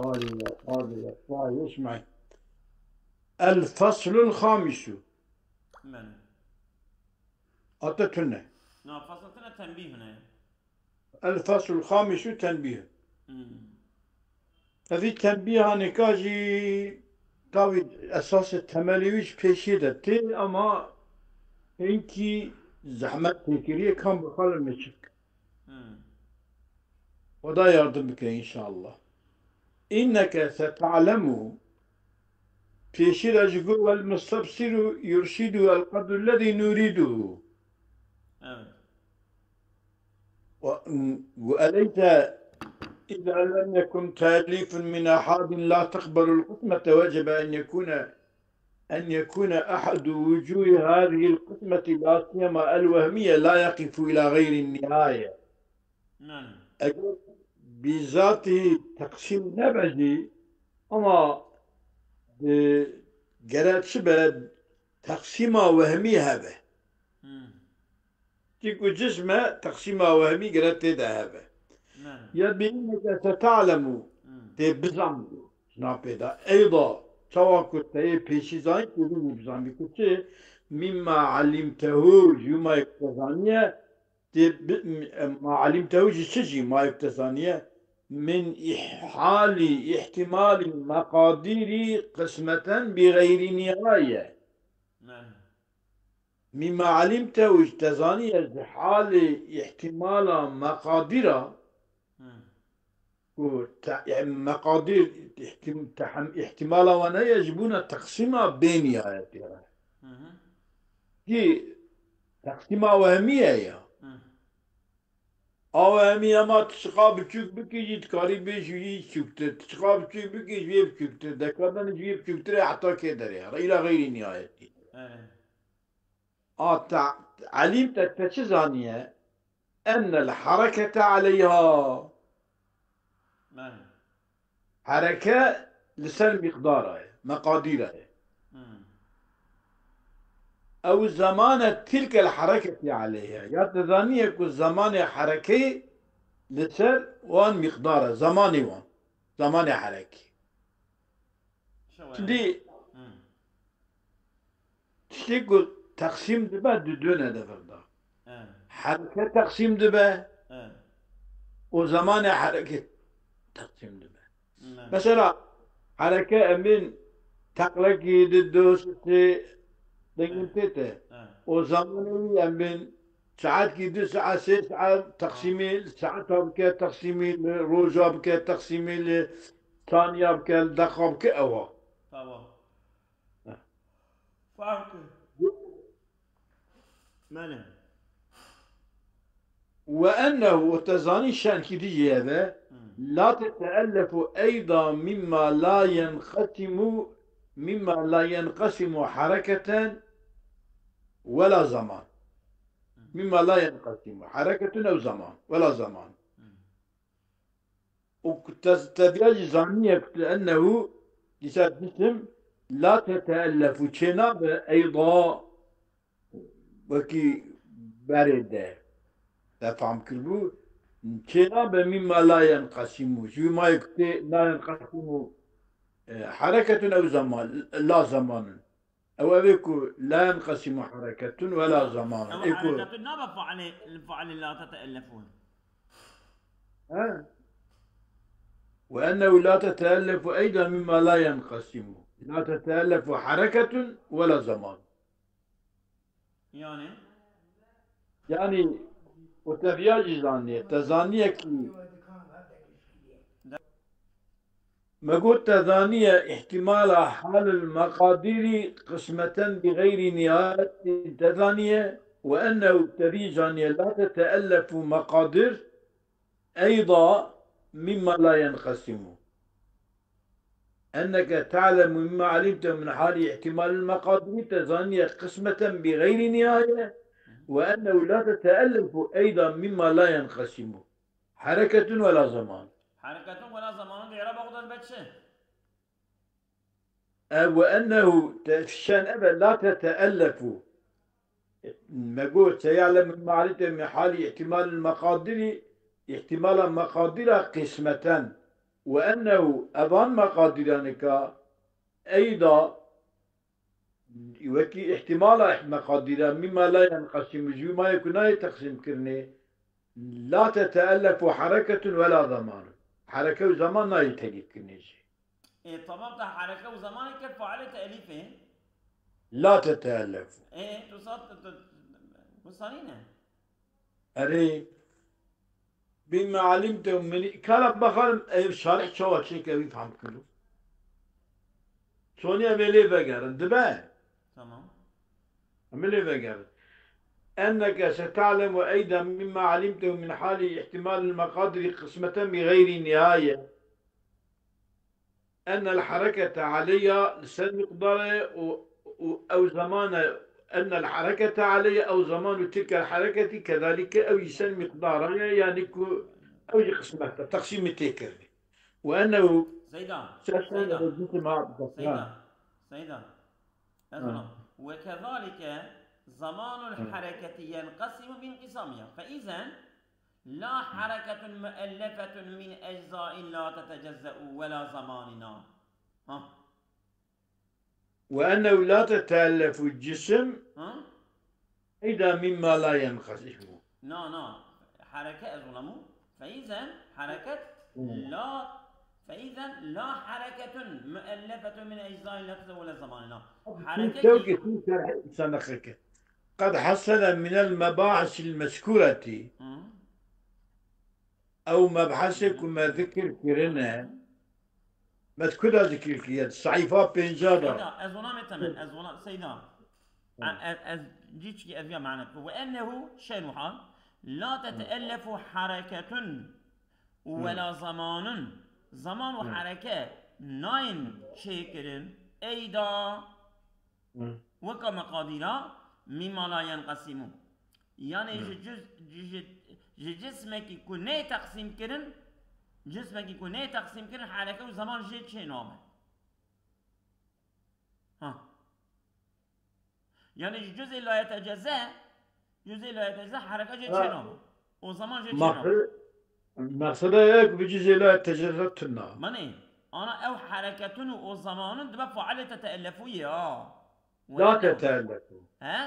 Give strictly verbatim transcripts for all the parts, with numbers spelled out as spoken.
Qadî ve, qadî ve, qadî ve, ecmaîn. El-feslul xamisu. Belê. Ate tune. Na, fasl tune tenbîh ne. El-feslul xamisu tenbîh. Hmm. Evî tenbîha nika jî tavî esasê temelî wî ji pêşî de tê, ama hinkî zehmet têkiriye, kam bi xwe li meçik. Hmm. Xweda yardim bike înşallah. Înneke seta'lemu, pêşî de ji got, "Wel mustebsiru yurşidu el qedru lezî nuriduhu." Evet. Ve, ve eleyse iza lem yekun talifun min ahadin la teqbelul qismete vecebe en yekune, en yekune ahadu vucuhi hazihil qismeti la siyema el vehmiye la yaqifu ila gayri nihaye. Belê. Eger bîzatî teqsîm nebe jî, ama, e, gere çi be, teqsîma wehmî hebe. Hmm. Çi ku cism e, teqsîma wehmî gere tê de hebe. Belê. Ya bîneke seta'lemu, Hmm. tê bizanî, napê de. Eyda, çawa ku te yê pêşî zanî, tu vînî bizanî ku çi, mimma alimtehu, ji mayê ku te zaniye, Tê bi-, em, ma alimtehu jî çi jî mayek te zaniye? Min ihali ihtimalî meqadirî qismeten bi gayri nihaye. Ne. Mimma alimtehu ji te zaniye ji halê ihtimala meqadira Hı. Ku te-, yani meqadir ihtim-, tehem-, ihtimala wan heye ji bona teqsîma bê nihayetê re. Hı hı. Ki teqsîma wehmî ye ya. Hı. A wehmî hema tu çiqa biçûk bikî jî dikarî bê ji wî biçûktir. Tu çiqa biçûk bikî ji wê biçûktir. Dekadin ji wê biçûktir e heta kê derê. Îla xeyrî nihayetî. Evet. A te-, elîm te, te çi zaniye? Ennel harekete aleyha. Belê. Hereke li ser miqdara ye, meqadîra ye. Hmm. Ew zemane tilkel hareketî aleyha. Ya te zaniye ku zemanê herekeyê li ser wan miqdar e, zemanê wan. Zemanê herekê. Şewe. Şimdi Hı. tiştê ku teqsîm dibe di du ne devir de. Evet. Hereke teqsîm dibe. Evet. O zamanê hereke teqsîm dibe. Evet. Mesela hereke em bên teqlekî di du sê dengin Evet. tête. Evet. O zamanê wî em bên Saetkî du saet, sê saet teqsîmî li saeta bike, teqsîmî li roja bike, teqsîmî li saniya bike, li deqa bike, ew e. Tamam. Heh. Fark. Belê. Ve ennehu, û te zanî şenkî dijî hebe, Hmm. la teteellefu eyda mimma la yenqesimu, mimma la yenqesimu hareketen wela zaman. Mimma la yenqesimu. Hereketun ew zaman. Wela zaman. Û te-, teviya jî zaniye ku ennehu dîsa cisim la teteellefu çênabe eyda wekî berê de. Te fam kiribû. Çênabe mimma la yenqesimu. Ji wî mayê ku tê la yenqesimu, e, hereketun ew zaman, la zamanun. Ew eve ku la yenqesimu hereketun wela zaman. Ew Ê ku hereketun nabe failê, li failê la teteellefu. He? Ve ennehu la teteellefu eyda mimma la yenqesimu. La teteellefu hereketun wela zaman. Yani? Yani, o teviya jî zaniye. Te zaniye ki Me got te zaniye ihtimala halil meqadirî qismeten bi xeyrî nihayetî te zaniye ve ennehu te vî zaniye la teteellefu meqadir eyda mimma la yenqesimu. Enneke ta'lemu mimma alimte min hali ihtimalil meqadirî te zaniye qismeten bi xeyrî nihaye ve ennehu la teteellefu eyda mimma la yenqesimu. Hereketun wela zaman. Hereketun wela zaman di Îraba xwe de dibe çi? E, ve ennehu te fişen eve la teteellefu. Me got, seyalem min ma'rifte min hali ihtimalil meqadiri, ihtimala meqadira qismeten. Ve ennehu, evan meqadîranika eyda, wekî ihtimala meqadîra, mîma la yenqesim, ji wî mayê ku nayê teqsîmkirinê, la teteellefu hereketun wela zemanun. Hereke û zeman nayê telîfkirinê jî. Ê, tamam, te hereke û zemanê kir failê teelîfê. La teteellefu. Ê, tu sat, tu, tu, tu, bu sanî ne? Erê, bî me alimte û minî, kara baxalim, ev şarih çawa çêke wî fehm kiro. Çonî em ê lê vegerin, dibe? Tamam. Em ê lê vegerin. Enneke seta'lemu eyda mimma alimtehu min hali ihtimalil meqadiri qismeten bi gayri nihaye. Ennel harekete aleyha li ser miqdar e û, û ew zaman e, ennel harekete aleyha ew zamanu tilkel hareketi kezalike ew jî ser miqdar e, yanî ku ew jî qismet e, teqsîmê tê kirinê. Ve ennehu Seyda, ser Seyda, ser cisim ha, Seyda, ha. Seyda. Ez Ha. ona. Ve kezalike zamanul Ha. hareketi yenqesimu bin qisamiya. Fe izen La hareketun muellefetun min eczai la tetecezze'u ve la zamanina. Ha. Ve ennehu la teteellefu cisim Ha? eyda mimma la yenqasimu. Na, na. Hareke ez olamû. Fe izen hareket Hmm. la, fe izen la hareketun muellefetun min eczai la tetecezze'u ve la zamanina. Hareke Tevkî ki tu şerh sanıkı. Qed hasele minel mebahisil mezkureti. Hı. Ew mebhesê ku me zikir kirine, me di ku de zikir kiriye? Di sehîfa pênca de. Seyda, ez ona me temen, ez ona, Seyda. Hı. E-, ez, ez, cîçkî ez ya mane. Ve ennehu şe'nu hal, la teteellefu hareketun Hı. ve la zamanun. Zaman û Hı. hareke nayên çêkirin. Eyda Hı. Weka meqadîra mîma la yenqesîmû. Yanî Hı. ji cüz-, ji, ji, ji cismekî ku nê teqsîm kirin, cismekî ku nê teqsîm kirin, hereke û zeman jê çê nabe. Ha. Yanî ji cüzê la yetecezze, cüzê la yetecezze hereke jê Ha. çê nabe. O zaman jê çê nabe. Maqsed-, maqseda ye ku bi cüzê la yetecezze tune. Manê, ana ew hereketun û o zamanun dibe failê teteellefû ye, ha. La teteellefu. He?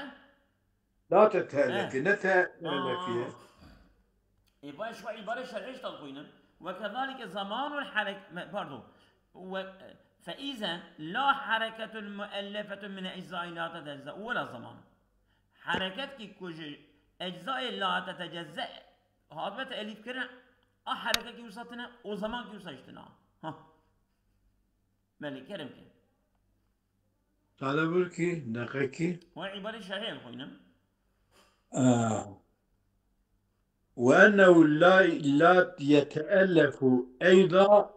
La teteellefu. He. Ne teellefu ye. Aa. Ê, vay şu îbare şerhê ji te dixwînim. Ve kezalike zamanul harek-, me-, pardon. Ve, fe izen la hareketun muellefetun min eczai la tetecezze ve la zaman. Hereket ki ku ji eczayê la tetecezze hatbe teelîf kirin, a hereket ki wisa tine, o zaman ki wisa jî tine. Ha. Belê, kerem ke. Tale bir ki, deqekî. Ve îbare şerhê dixwînim. Aa. Ve ennehu la, la yeteellefu eyda Hı.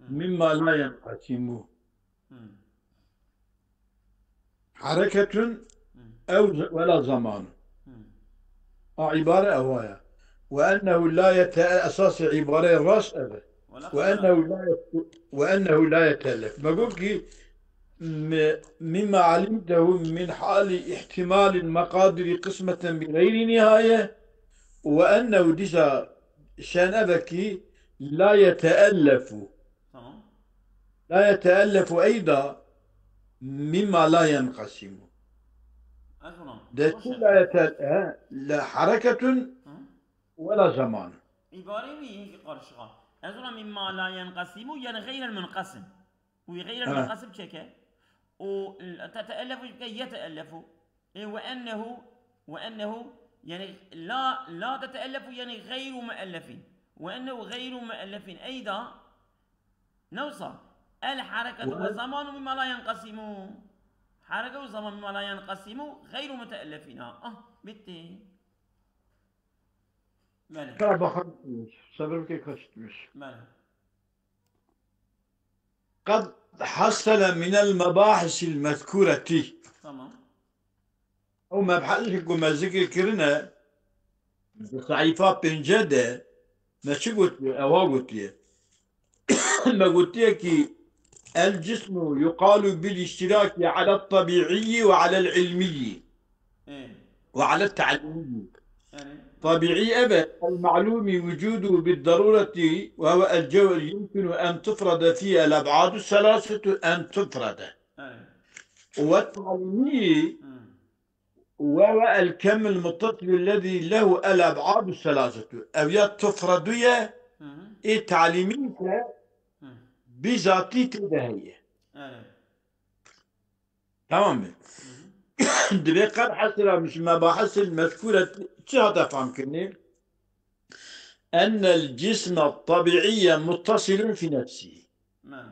mimma la yenqesimu. Hı. Hereketun Hı. ew z-, ve la zaman. Hı. A îbare ewa ye. Ve ennehu la yete-, esasê îbareyê rast ev e. Ve la Ve ennehu la yet-, ve ennehu la yeteellef. Me got ki, mi-, mimma alimtehu min hali ihtimalil meqadiri qismeten bi gayri nihaye. Ve ennehu dîsa şen ev e ki la yeteellefu. Tamam. La yeteellefu eyda mimma la yenqesimu. Ez ona. De Boş tu ver. la yete-, he, la hareketun Hı? ve la zaman. Îbarê wî yekî qarşixa. Ez ona mimma la yenqesimu, yani gayr el munqesim. Wî gayr el Ha. munqesim çeke. O teteellefu bike yeteellefu. E, ve ennehu, ve ennehu, yani la, la teteellefu, yani gayru muellefin. Ve ennehu gayru muellefin. Eyda, ne wisa? El hareketu Ve ve zamanu mimma la yenqesimu. Hareke ve zaman mimma la yenqesimu gayru muteellefina. Ah, bitti. Belê. Kara bakan, sabır ki kaçmış. Belê. Qed hasele minel mebahisil mezkureti. Tamam. Ew mebhesê ku me zikir kirine, di sehîfa pênce de me çi gotiye? Ewa gotiye. Me gotiye ki el cismu yuqalu bil iştiraki ala tabiiyyi ve alel ilmiyyi Ê. ve alel teallimiyyi. Yani. طبيعي أبد المعلوم وجوده بالضرورة، وهو الجوهر يمكن أن تفرد فيه الأبعاد الثلاثة أن تفرد. Evet. والتعليمي Hmm. وهو الكم المتصل الذي له الأبعاد الثلاثة. Ev ya tufredu ye, Hı hı. ê talîmî ise Hı. Bizatî tê de heye. Evet. Tamam mı? Hı hı. Divê qer hesira miş mebahis mezkure çi hate fam kirinê? Ennel cisme tabi'iyye muttasilun fi nefsihi. Hı.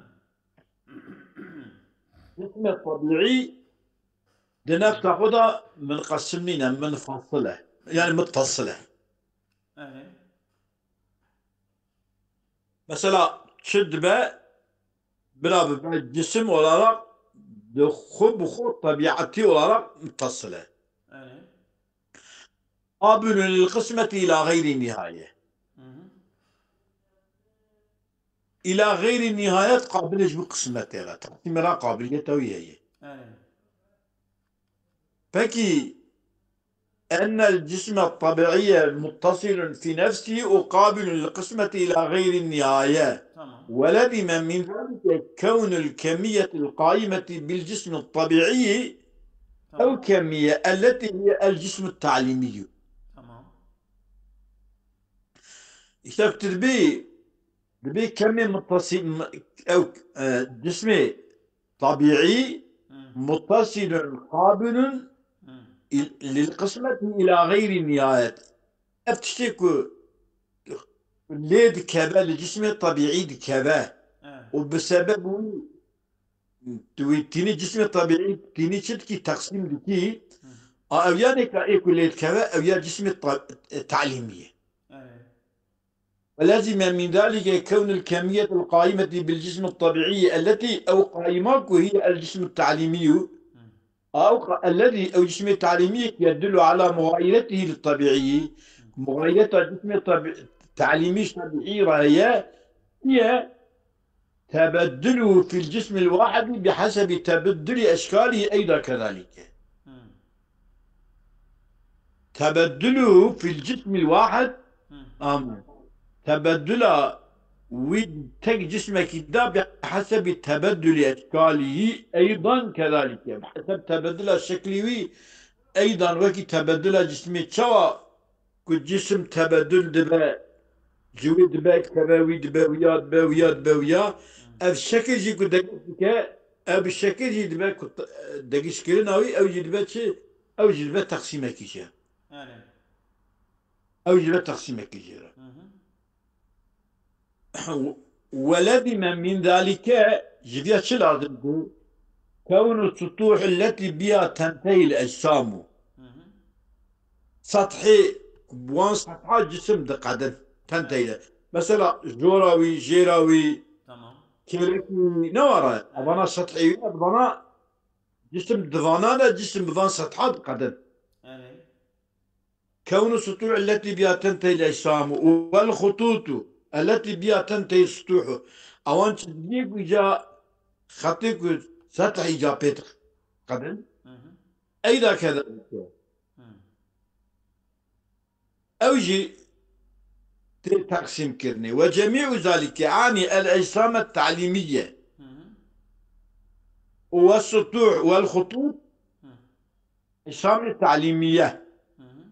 Cisme tabi'î di nefsa xwe de munqesim nîne, munfasil e. Yani muttasıl e. Evet. Mesela çi dibe, bira bibe cisim olarak di xwe bi xwe tebiatî olarak muttasıl e. Evet. Qabilun lil qismeti ila gayri nihaye. Hı hı. Ila gayri nihayet qabil ji bu qismetê re. Teqsîmê re qabiliyeta wî heye. Evet. Peki, ennel cisme tabi'iyye muttasilun fi nefsihi û qabilun lil qismeti ila gayri nihaye. Tamam. Ve lezime min zalike kewnul kemiyetil qaimeti bil cismi tabi'iyyi Tamam. ev kemiye elleti hiye el cismu ta'limiyyu. Tamam. İşte dibê, dibê kemê muttasil, ew, e, cismê tabiî Hı. muttasilun qabilun Hı. il-, lil qismeti ila gayri nihayet. Ev tiştê ku lê dikeve, li cismê tabiî dikeve Evet. û bi sebeb wî tu wî tînî cismê tabiî tînî çi dikî, teqsîm dikî, Hı hı. a ew ya nêka ê ku lê dikeve, ew ya cismê ta-, e, talîmî ye. Evet. Ve lezime min zalike kewnul kemiyetil qaimeti bil cismi tabiî elleti ew qaima ku hiye el cismu talîmî Hı. ew qa-, ellezî ew cismê talîmî yedullu ala muxayiretihi lit tabiî. Muxayireta cismê tabi-, talîmî ji tabiî re heye, hiye Tebedduluhu fil cismil wahidi bi hasebi tebedduli eşkalihi eyda kezalike. Hmm. Tebedduluhu fil cismil wahid. Hmm. Amin. Tebeddula wî tek cismekî da bi hasebi tebedduli eşkalihi eydan kezalike. Bi haseb tebeddula şeklî wî eydan wekî tebeddula cismê çawa ku cisim tebedül dibe, ji wî dibe keve, wî dibe wiya, dibe wiya, dibe wiya. Ev şekil jî ku degiş dike, ev bi şekil jî dibe ku te-, degişkirina wî, ew jî dibe çi? Ew jî dibe teqsîmekî jê. Erê. Ew jî dibe teqsîmekî jê re. Hı hı. Ve lezime min zalike, ji vîya çi lazim bû? Kewnu sutuh leti biya tenteyil ecsamu. Hı hı. Sethê, wan setha cisim diqedin, tenteyile. Mesela jora wî, jêra wî, Tamam. kêlekî wî, ne wara? Evana sethê wî, evana cisim divana de, cisim bi van setha diqedin. Evet. Kewnu sutuh elleti biya tenteyil ecsamu û wel xututu elleti biya tenteyil sutuhu. Ewan çizgiyê ku ca xetê ku sethî ca pê diqedin. Hı hı. Eyda kezalike. Hı. Ew jî tê teqsîm kirinê. Ve cemî'u zalike, anî el ecsamet ta'lîmiye. Hı hı. Û ve sutuh, wel xutut, Hı. ecsamê ta'lîmiye. Hı hı.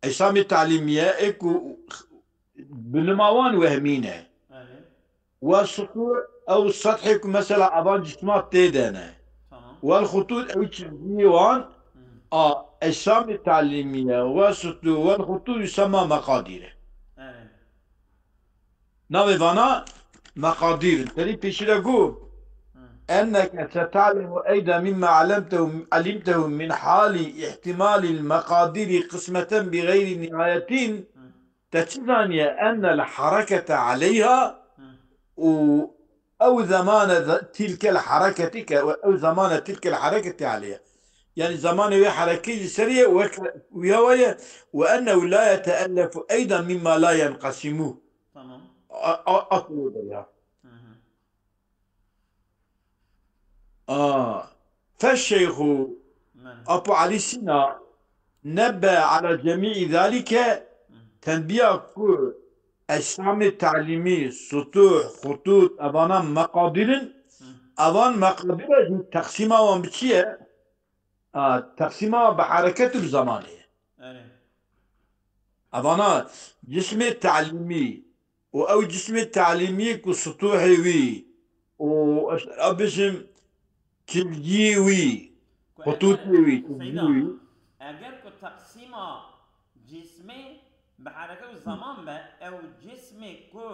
Ecsamê ta'lîmiye, ê ku binima wan wehmî ne. Evet. Wel sutuh, ew sethê ku mesela evan cisma tê de ne. Tamam. Wel xutut ew çizgiyê wan Hı. a ecsamê talîmî ye. Wel sutuh, wel xutut yusema meqadîr e. Evet. Navê vana meqadîr in. Terî pêşî de got, Hı. Enneke seta'lemu eyda mimma alemtehu, alimtehu min hali ihtimalil meqadîri qismeten bi gayri nihayetin. Hı. Te çi zaniye ennel harekete aleyha Hı. û ew zamane ze-, tilkel hareketî ke, ew zamane tilkel hareketî aleyha. Yani zamanê wê herekî ji serî ye, wek wiya we ye, ve ennehu la yeteellefu eydan mimma la yenqesimu. Tamam. A, a, aslında ya. Hı hı. A, feşşeyxu Men. Apo Elî Sîna Nebbe ala cemî'î zalike, tenbiya ku ecsamê talîmî, sutuh, xutût, evana meqadir in, evan meqadira jî teqsîma wan bi çi ye? A, teqsîma bi hereket û bi zemanê ye. Erê. Evana cismê talîmî û ew cismê talîmî ku sutuhê wî û ez, ez bêjim çizgiyê wî, Ku xutûtê eger, wî, çizgiyê Seyda, wî. Eger ku teqsîma cismê bi hereke û Hı. zaman be, ew cismê ku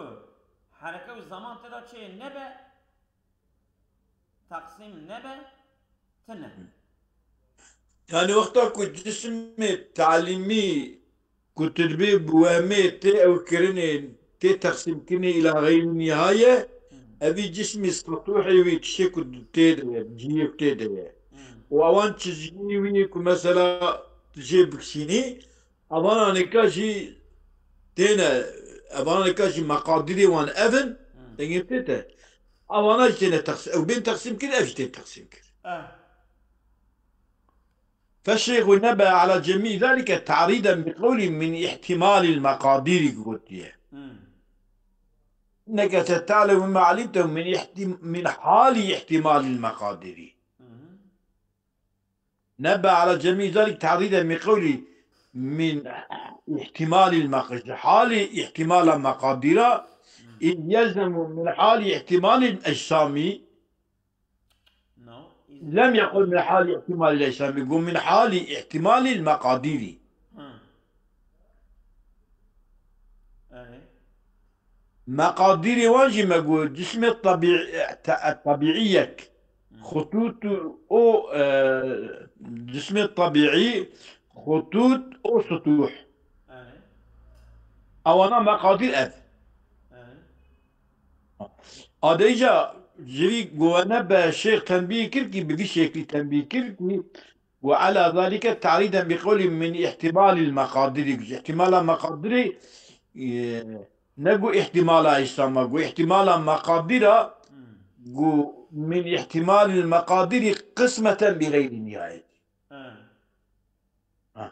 hereke û zaman tê de çê nebe, teqsîm nebe, tine. Yanî wexta ku cismê talîmî ku tu dibê bi wehmê tê ew kirinê, tê teqsîmkirinê îla xeyrî nîha ye, Hı. evî cismî setuhê wî tiştê ku tê de ye, cihê ku tê de ye. Hı. Û ewan çizgî wî ku mesela tu jê bikişînî, Evananêka jî têne, evananêka jî meqadirê wan ev in, Hı. dengê tê te. Evana jî têne teqs-, ew bên teqsîm kir, ev jî tên teqsîm kir. Eh. فالشيخ نبه على جميع ذلك تعريضا بقوله من احتمال المقادير gotiye. Hı. إنك ستعلم مما علمته من احتم-، من حال احتمال المقادير. Hı hı. نبه على جميع ذلك تعريضا بقوله من احتمال المق-، حال احتمال مقادير، إذ يلزم من حال احتمال الأجسام. No, إذ لم يقل من حال احتمال الأجسام، يقول من حال احتمال المقادير. Hı. Erê. Meqadirê wan jî me got, cismê tebî-, te-, tebîî yek. Hı. Xutût û, e, cismê tebîî, xutût û sutuh. Erê. Ewana meqadir ev. Erê. Adeyca ji vî guhene be şêx tenbîh kir kî, bi vî şeklî tenbîh kir kî, وعلى ذلك تعريضا بقوله من احتمال المقادير. Gu ihtimala meqadirê, e, ne gu ihtimala îsama, gu ihtimala meqadira, Hmm. gu min ihtimalil meqadiri qismeten bi gayri nihayet. Ha. Ha.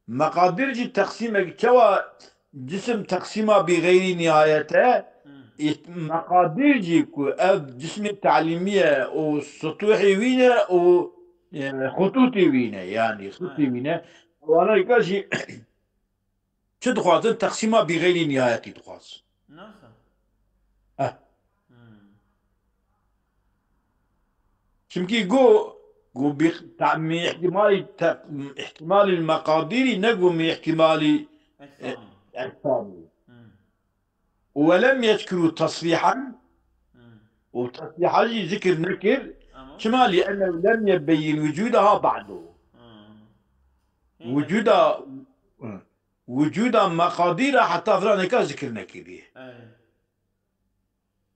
Meqadir jî teqsîmek çawa cisim teqsîma bi gayri nihayet e, Hmm. îht-, meqadir jî ku ev cismê talîmî ye û sutuhê wî ne û, e, xutûtê wî ne, yanî xutê Ha. wî ne. Wana ka jî çi dixwazin? Teqsîma bîxeyrî nihayetî dixwazin. Nasıl? Eh. Hmm. Çimkî gu, gu bi, ta-, mi ihtimalî te-, ihtimalî meqadirî ne gu mi ihtimalî, e, Ecsamî. ecsamî. Hmm. Û we lem yezkuru tasrîhan, Hmm. û tasrîha jî zikir nekir. Ama Çima? Li ennehu lem yebeyyin wucudaha ba'du. Hmm. Hîn Wucuda, wucuda meqadîra heta filaneka zikir nekiriye. Evet.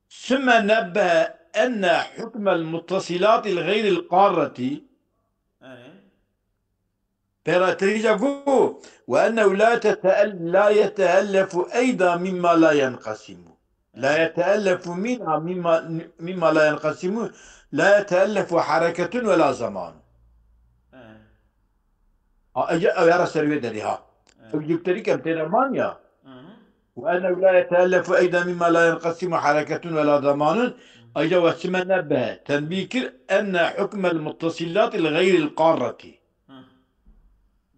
Sümme nebbehe enne hukmel muttasilatil gayril qarreti. Evet. Pera tirîca gu, "Ve ennehu la tete'el-, la yeteellefu eyda mimma la yenqasimu. La yeteellefu minha mimma, mimma la yenqasimu, la yeteellefu hareketun ve la zaman." He. Ha, ece, ew yara ser wê derê ha. He. Ew yekterî kem têne man ya. Hı hı. "Ve ennehu la yeteellefu eyda mimma la yenqasimu hareketun ve la zamanun." Hı. Ece ve çime nebbe. Tenbîh kir, "Enne hukmel muttasilatil gayril qarreti." Hı.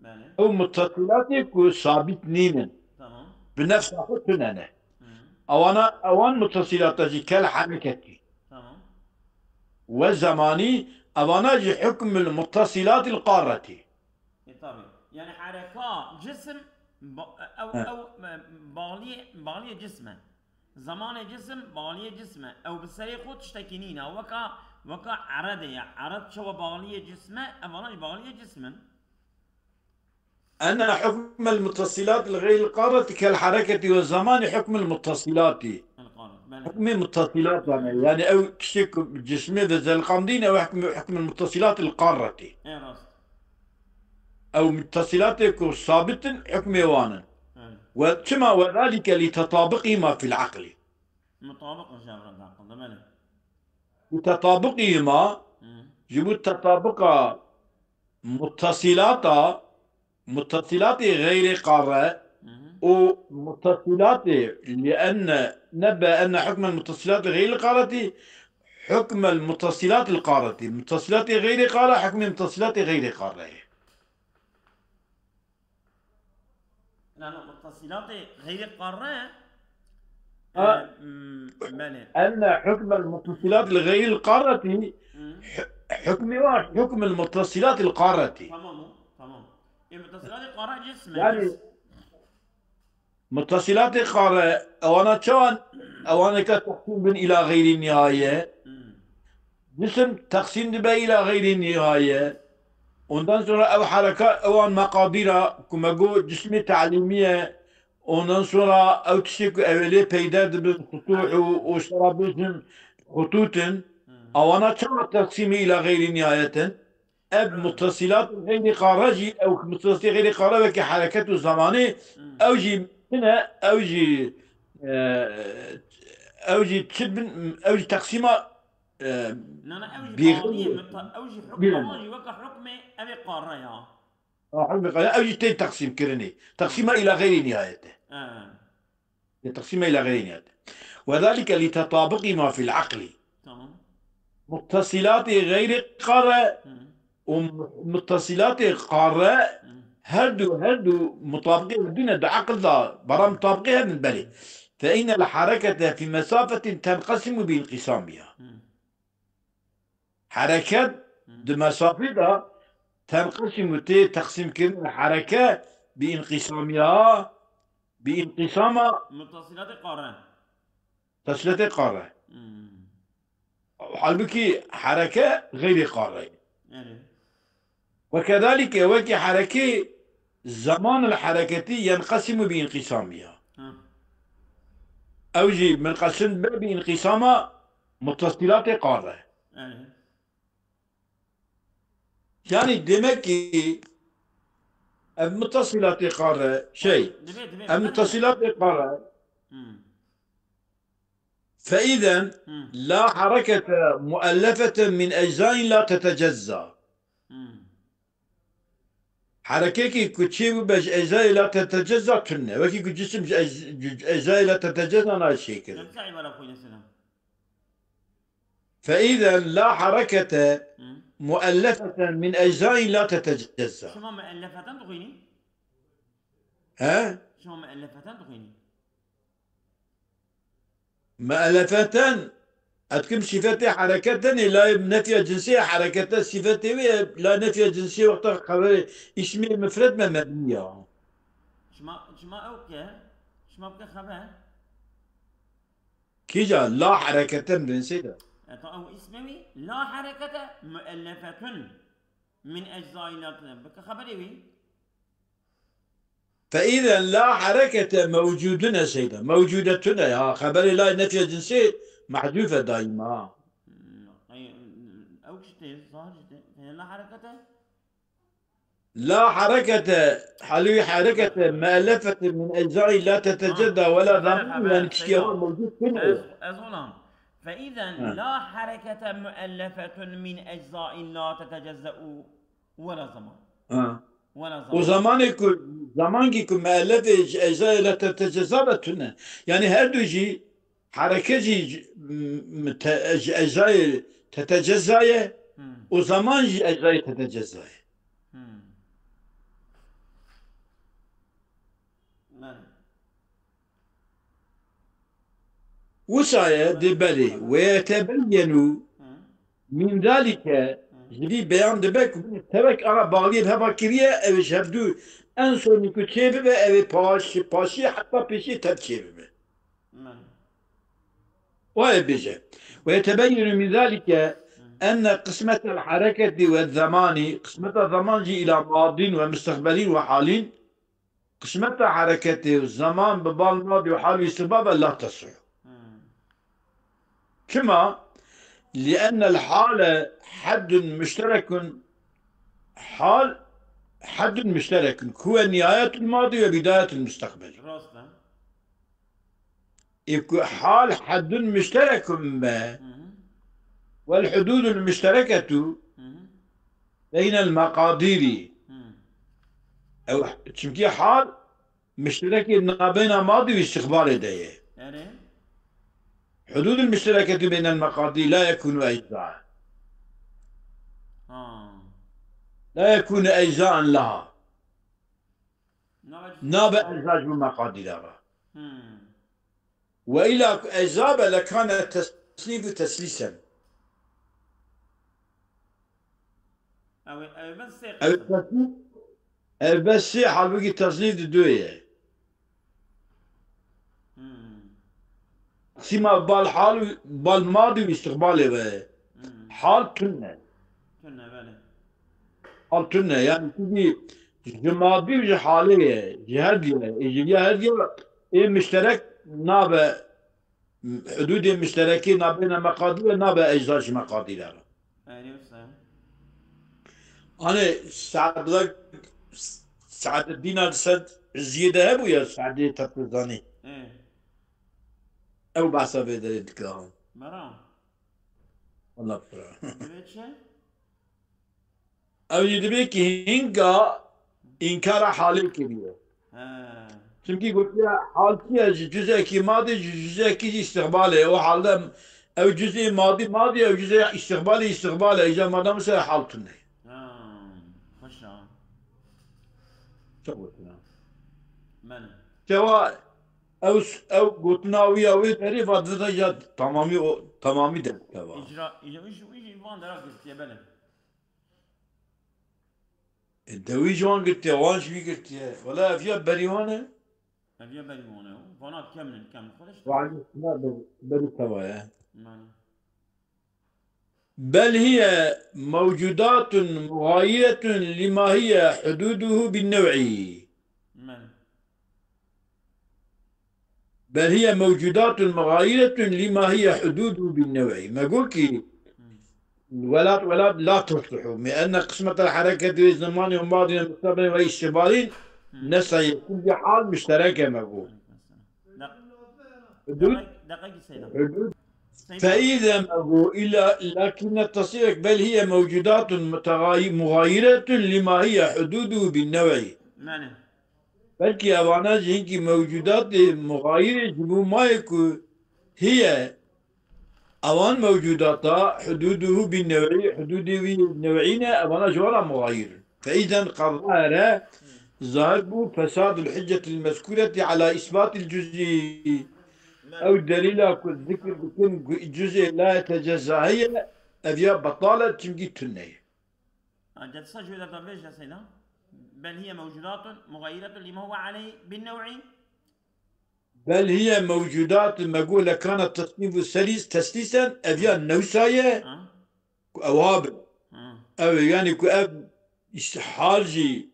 Belê. Ew muttasilatê ku sabit nînin. Tamam. Bi nefsa xwe tune ne. Hı. Ewana, ewan muttasilata jî kel hereketî. Tamam. We zemanî, evana jî hukmul muttasilatil qarretî. E, tabii. Yani hareka cisim ba-, ew, He. ew, e, bağlı, bağlı cisim e. Zamanê cisim bağliyê cisim e. Ew bi serê xwe tiştekî nîne. Weka, weka eredê ye. Ered çawa bağliyê cisim e, ev alaj bağliyê cisim in. Ene hukmel muttasilat li xeyril qarreti kel hareketi ve zamani hukmel muttasilati. El qarret, belê. Hukmê muttasilat yani. Yani ew kişi ku cismê de zelqandîn ew hukmê, hukmel muttasilat il qarreti. E rast. Ew muttasilatê ku sabit in, hukmê wan in. Evet. Ve çima? Ve zalike li tetabiqîma fil aqli. Mutabık o jevre aqilde, belê. Li tetabiqîma, Hı. ji bo tetabiqa muttasilata, متصلات غير قارة و متصلات، لأن نبى أن حكم المتصلات غير القارة حكم المتصلات القارة، متصلات غير قارة حكم متصلات غير قارة. Yani muttasilatê xeyrê qarre. Ha. Belê. أن حكم المتصلات الغير القارة حكم حكم المتصلات القارة. Tamam o. Tamam. E muttasilatê qarre cism e. Yani muttasilatê qarre ewana çawan ewaneka teqsîm bin ila xeyrî nihaye. Cisim teqsîm dibe ila xeyrî nihaye. Ondan sonra ew hereka ewan meqadîra ku me got cismê te'lîmî ye. Ondan sonra ew tiştê ku ew ê lê peyder dibin, xutûh û, û şera bêjin xutût in. Ewana çawa teqsîmî ila xeyrî nihayet in? Ev muttasilat xeyrî qarre jî, ew muttasilat xeyrî qarre wekî hereket û zemanê, ew jî tune, ew jî, e, ew jî çi bin, ew jî teqsîma, e, Nana ew jî bî- bawliyê muta-, ew jî hukm bî- ewan jî weke hukmê ev ê qarre ya. Hukmê qarre, ew jî tê teqsîmkirinê. Teqsîma ila xeyrî nihayet e. E. Yê teqsîma ila xeyrî nihayet e. وذلك لتطابق ما في العقل. Tamam. Muttasilatê xeyrî qarre Hı. û muttasilatê qarre her du, her du mutabiqê hevdû ne di eqil de, bara mutabiqê hevdin belê. فإن الحركة في مسافة تنقسم بانقسامها. Hı. Hereket di mesafê de tenqesim û tê teqsîmkirin hereke bi înqîsamiya, bi înqîsama Muttasilatê qarre. Tesilete qarre. Hmm. Halbukî hereke xeyrê qarre ye. Erê. وكذلك وكي حركة زمان الحركة ينقسم بانقسامها. Ha. Ew jî minqesim be bi înqîsama muttasilatê qarre. Erê. Yani demek ki ev muttasilatê qarre şey, Dibe, dibe, ev muttasilatê qarre Hmm. فإذا Hmm. لا حركة مؤلفة من أجزاء لا تتجزأ. Hmm. Herekekî ku çê bibe ji eczayê la teteceza tune. Wekî ku cisim ji ec-, ji eczayê la teteceza nayê çêkirin. Çi îbare xwe nesine? فإذا لا حركة Hmm. مؤلفة من أجزاء لا تتجزأ. Şima muellefeten dixwînî? He? Şima muellefeten dixwînî? Muellefeten, etkim sifetê hereketen ê, la nefya cinsê herekete sifetê wê, la nefya cinsê wexta xeberê îsmê mifred me mebnî ya. Şima, şima ew ke, şima bike xeber. Kîja la hereketen binsê de. E, ta ew îsmê wî, la herekete muellefetun min eczaî la tune. Bike xeberê wî. فإذا لا حركة موجودون seyda. Mewcudetune ya. Xeberê la nefya cinsê mehzûf e daîma. Hmm, ey, ew çi tê, zahir çi tê? Fe la herekete? لا حركة، حلوي حركة مؤلفة من أجزاء لا تتجزأ ولا ضمير, yani tiştê wa mewcûd tune. Ez, ez olam. Fe izen la herekete muellefetun min eczaî la tetecezze'u wela zaman. Ha. Wela O zaman. Zamanê ku, zamankî ku muellefê ji eczayê la teteceza be tune. Yani her du jî hereke jî m-, te-, ji eczayê teteceza ye, Hmm. o zaman jî eczayê teteceza ye. Hmm. Belê. Wisa ye dê belê. ويتبين Hı. من ذلك, ji vî beyan dibe ku tevek ana bağliyê bi heva kiriye, ew ji hevdû en sonî ku çê bibe, ew ê paş-, paşiyê heta pêşiyê tev çê bibe. Belê. Wayê bêje. ويتبين من ذلك أن قسمة الحركة والزمان, qismeta zaman jî ila madîn ve mustaqbelîn ve halîn, qismeta hereketê û zaman bi bal madî û hal û îstiqbal ve la tesih. Hmm. Çima? لأن الحال حد مشترك, hal حد مشترك, هو نهاية الماضي وبداية المستقبل. Rast e. Ê ku hal حد مشترك be, Hı hı. والحدود المشتركة Hı hı. بين المقادير. Hı. Ew, çimkî hal mişterekê nabeyna madî û îstîqbalê de ye. Erê. Hudûdul miştereketî beynel meqadî la yekûnû ecza. Ha. La yekûnû eczaen leha. Nabe Nabe ecza ji bo meqadîra re. Hmm. Ve îla ku ecza be lekane tesnîf û teslîsen. Ew, ew ben sê Ev qism. Tesnîf, ev bes sê halbûkî tesnîf di du ye. Hmm. Qisîma bal hal û bal madî û îstiqbalê ve. Hmm. Hal tune. Tune, belê. Hal tune. Yani çünkü ji madî û ji halê ye. Ji her diye. Ê ji ya her diye ê mişterek nabe hududê mişterekî nabêne meqadîre nabe ecza ji meqadîre re. Erê wisa. Hani saet saet dîna di ser ziyê de hebû ya saetê Teftizanî. Ê. Ew behsa vê derê dike. Mera. Allah pira. Divê çi? Ew jî dibê ki hinga înkara halê kiriye. He. Çimkî gotiye hal çi ye? Ji cuzekî madî, ji cuzekî jî îstiqbalê. O halde ew cuzê madî madî, ew cuzê îstiqbalê îstiqbalê. Îca madem wisa hal tune. Ha, xweş e. Çi gotina? Belê. Çawa ew s-, ew gotina wî ya wê derê va dide ya tamamî o, tamamî de keva. Îcra, îcra, îj, îj van dera girtiye, belê. E, dewî ji wan girtiye, wan ji wî girtiye. Wela ev ya berî wan e. Ev ya berî wan e. Vana kemlin, kemlin. Xweş. Wan ji wan berî, berî teva ye. Mane. Bel hiye mewcudatun mugayiretun lima hiye hududuhu bin nev'i. Mane. Bel hiye mewcudatun mugayiretun lima hiye hududu bin nev'i. Me got ki welat welat la tusluhu. Mi enne qismetel hereketi ve zamanî ve madî ve mustaqbelî ve îstîqbalî ne sayê. Kulli hal müşterek e me got. Hudud, hudud. Fe îze me got ila lakinne tasîrek bel hiye mewcudatun mutagayi-, mugayiretun lima hiye hududu bin nev'i. Mane. Belkî evana jî hinkî mewcudatê muxayirê ji bo mayê ku hiye, ewan mewcudata hududuhu bin nev'î, hududê wî nev'î ne, evana ji wan re muxayir in. Fe îzen qad zahere, zahir bû fesadul hiccetil mezkureti ala isbatil cuz'i. Ew delîla ku zikir dikin ku cuzê la yetecezza heye, ev ya betal e, çimkî tune ye. Cetisa ji wê derda vêje seyda. Bel hiye mewcudatun mugayiretun lima huwa aleyh bin nev'i. Bel hiye mewcudatun me got lekana tesnîf û serîs teslîsen ev ya newsa ye. Ha. Ku ew ha bin. Ha. Ew ê, yani ku ev îstihal jî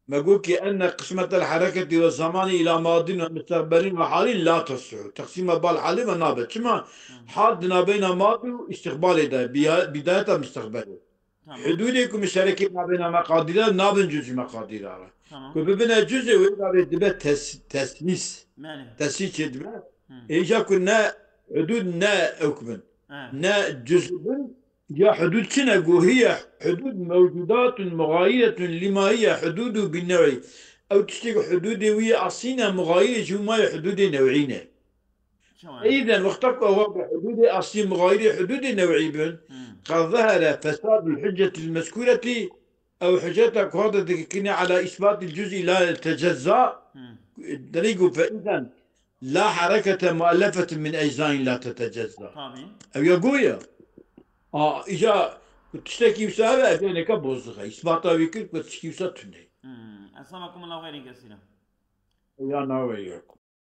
me got ki enne qismetel hereketi ve zamanî ila madin ve mustaqbelin ve halin la tasluhu. Teqsîma bal halî ve nabe. Çima? Ha. Hal di nabeyna madî û îstiqbalê de, biya-, bidayeta mustaqbelê. Tamam. Hududê ku müşterekê nabêne meqadîre nabin cuz ji meqadîra re. Tamam. Ku bibine cuzê wê gavê dibe tes-, tesnîs. Belê. Tesnîs çê dibe. Hı. Êca ku ne hudud ne ew ku bin. Evet. Ne cuz bin ya hudud çi ne? Go hiye hudud mewcudatun mugayiretun lima hiye hududu bin nev'i. Ew tiştê ku hududê wî yê eslî ne, muxayirê ji mayê hududê nev'î ne. Çawa? Îden wexta ku ewa bi hududê eslî muxayirê hududê nev'î bin, Hmm. qad zehera fesadul hiccetil mezkureti, ew hiceta ku hate dikikinê ala isbatil cuz'i la yetecezza, Hmm. derê got fe îden la herekete muellefetin min eczain la tetecezza. Tabii. Ew ya goya. A, îca ku tiştekî wisa hebe, ev ya neka bozdixe. Îsbata wî kir ku tiştekî wisa tune. Hmm. Esamakumullahu xeyrin kesîra. Ya nawe yok.